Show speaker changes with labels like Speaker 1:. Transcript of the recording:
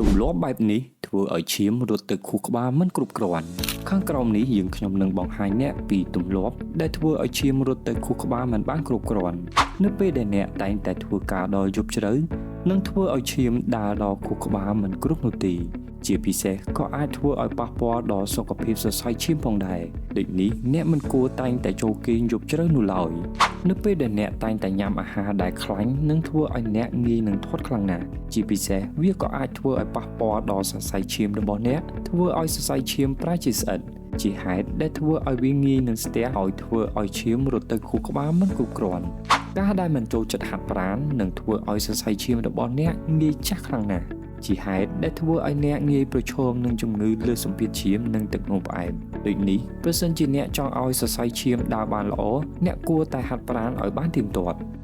Speaker 1: ទម្លាប់បែបនេះធ្វើឲ្យឈាមរត់ទៅខួរក្បាលមិនគ្រប់គ្រាន់ខាងក្រោមនេះយើងខ្ញុំនឹងបង្ហាញអ្នកពីទម្លាប់ដែលធ្វើឲ្យឈាមរត់ទៅខួរក្បាលមិនបានគ្រប់គ្រាន់នៅពេលដែលអ្នកតែងតែធ្វើការដល់យប់ជ្រៅនឹងធ្វើឲ្យឈាមដើរដល់ខួរក្បាលមិនគ្រប់នោះទេជាពិសេសក៏អាចធ្វើឲ្យប៉ះពាល់ដល់សុខភាពសរសៃឈាមផងដែរដូចនេះអ្នកមិនគួរតែងតែចូលគេងយប់ជ្រៅនោះឡើយនៅពេលដែលអ្នកតែងតែញ៉ាំអាហារដែលខ្លាញ់នឹងធ្វើឲ្យអ្នកងាយនឹងធាត់ខ្លាំងណាស់ជាពិសេសវាក៏អាចធ្វើឲ្យប៉ះពាល់ដល់សរសៃឈាមរបស់អ្នកធ្វើឲ្យសរសៃឈាមប្រែជាស្អិតជាហេតុដែលធ្វើឲ្យវាងាយនឹងស្ទះឲ្យធ្វើឲ្យឈាមរត់ទៅខួរក្បាលមិនគ្រប់គ្រាន់ការដែលមិនចូលចិត្តហាត់ប្រាណនឹងធ្វើឲ្យសរសៃឈាមរបស់អ្នកងាយចាស់ខ្លាំងណាស់ជាហេតុដែលធ្វើឲ្យអ្នកងាយប្រឈមនឹងជំងឺលើសសម្ពាធឈាមនិងទឹកនោមផ្អែមដូចនេះប្រសិនជាអ្នកចង់ឲ្យសរសៃឈាមដើរបានល្អអ្នកគួរតែហាត់ប្រាណឲ្យបានទៀងទាត់។